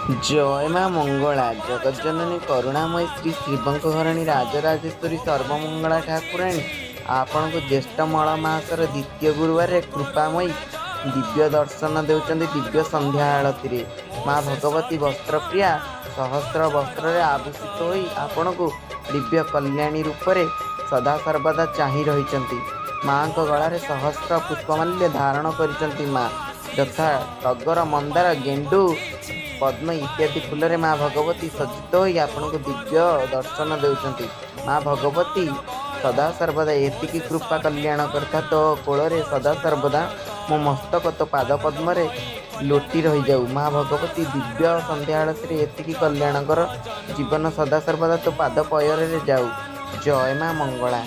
ଜୟ ମା ମଙ୍ଗଳା। ଜଗତଜନନୀ କରୁଣାମୟୀ ଶ୍ରୀ ଶିବଙ୍କ ଘରଣୀ ରାଜରାଜେଶ୍ୱରୀ ସର୍ବମଙ୍ଗଳା ଠାକୁରାଣୀ ଆପଣଙ୍କୁ ଜ୍ୟେଷ୍ଠ ମଳ ମାସର ଦ୍ୱିତୀୟ ଗୁରୁବାରରେ କୃପାମୟୀ ଦିବ୍ୟ ଦର୍ଶନ ଦେଉଛନ୍ତି। ଦିବ୍ୟ ସନ୍ଧ୍ୟା ଆଳତୀରେ ମା ଭଗବତୀ ବସ୍ତ୍ରପ୍ରିୟା ସହସ୍ର ବସ୍ତ୍ରରେ ଆଭୂଷିତ ହୋଇ ଆପଣଙ୍କୁ ଦିବ୍ୟ କଲ୍ୟାଣୀ ରୂପରେ ସଦାସର୍ବଦା ଚାହିଁ ରହିଛନ୍ତି। ମାଙ୍କ ଗଳାରେ ସହସ୍ର ପୁଷ୍ପମାଲ୍ୟ ଧାରଣ କରିଛନ୍ତି ମା, ଯଥା ଟଗର, ମନ୍ଦାର, ଗେଣ୍ଡୁ, ପଦ୍ମ ଇତ୍ୟାଦି ଫୁଲରେ ମା ଭଗବତୀ ସଜ୍ଜିତ ହୋଇ ଆପଣଙ୍କୁ ଦିବ୍ୟ ଦର୍ଶନ ଦେଉଛନ୍ତି। ମା ଭଗବତୀ, ସଦାସର୍ବଦା ଏତିକି କୃପା କଲ୍ୟାଣ କରିଥା, ତୋ କୋଳରେ ସଦାସର୍ବଦା ମୋ ମସ୍ତକ ତୋ ପାଦ ପଦ୍ମରେ ଲୋଟି ରହିଯାଉ। ମା ଭଗବତୀ, ଦିବ୍ୟ ସନ୍ଧ୍ୟା ଆଳତୀରେ ଏତିକି କଲ୍ୟାଣ କର, ଜୀବନ ସଦାସର୍ବଦା ତୋ ପାଦ ପୟରରେ ଯାଉ। ଜୟ ମା ମଙ୍ଗଳା।